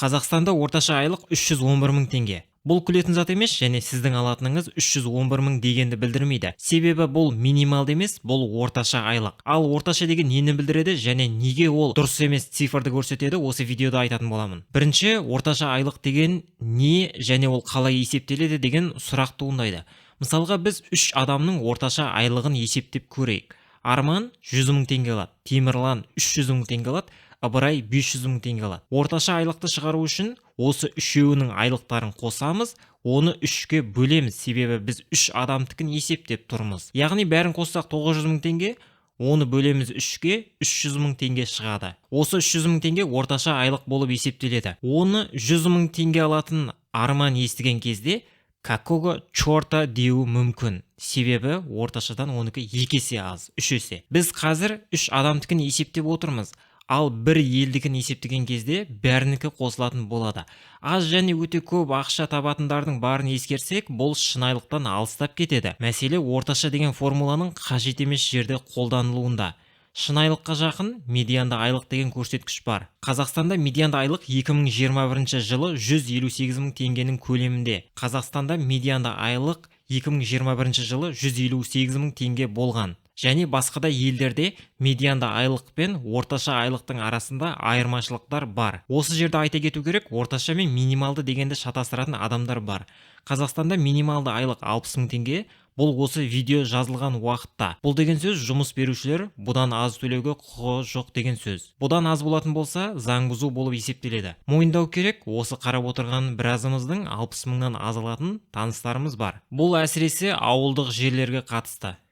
Қазақстанда орташа айлық 311 мың теңге. Бұл күлетін зат емес және сіздің алатыныңыз 311 мың дегенді білдірмейді. Себебі бұл минималды емес, бұл орташа айлық. Ал орташа деген нені білдіреді және неге ол дұрыс емес цифрды көрсетеді, осы видеода айтатын боламын. Бірінші, орташа айлық деген не және ол қалай есептеледі деген сұрақ туындайды. Мысалға, біз үш адамның орташа айлығын есептеп көрейік. Арман 100 мың теңге алады, Темірлан 300 мың теңге алады, Ыбырай 500 мың теңге алады. Орташа айлықты шығару үшін осы үшеуінің айлықтарын қосамыз, оны үшке бөлеміз, себебі біз үш адамдікін есептеп тұрмыз. Яғни бәрін қоссақ, 900 мың теңге, оны бөлеміз үшке, 300 мың теңге шығады. Осы 300 мың теңге орташа айлық болып есептеледі. Оны 100 мың теңге алатын Арман естіген кезде «Какого черта?» деуі мүмкін, себебі орташадан оныкі екі есе аз, үш есе. Біз қазір үш адамдікін есептеп отырмыз, ал бір елдікін есептеген кезде бәрінікі қосылатын болады. Аз және өте көп ақша табатындардың барын ескерсек, бұл шынайылықтан алыстап кетеді. Мәселе орташа деген формуланың қажет емес жерде қолданылуында. Шынайылыққа жақын медианды айлық деген көрсеткіш бар. Қазақстанда медианды айлық 2021 жылы 158 мың теңгенің көлемінде. Қазақстанда медианды айлық 2021 жылы 158 мың теңге болған және басқа да елдерде медианды айлық пен орташа айлықтың арасында айырмашылықтар бар. Осы жерде айта кету керек, орташа мен минималды дегенді шатастыратын адамдар бар. Қазақстанда минималды айлық 60 мың теңге. Бұл осы видео жазылған уақытта. Бұл деген сөз, жұмыс берушілер бұдан аз төлеуге құқығы жоқ деген сөз. Бұдан аз болатын болса, заң бұзу болып есептеледі. Мойындау керек, осы қарап отырған біразымыздың 60 мыңнан аз алатын таныстарымыз бар. Бұл әсіресе ауылдық жерлерге қатысты.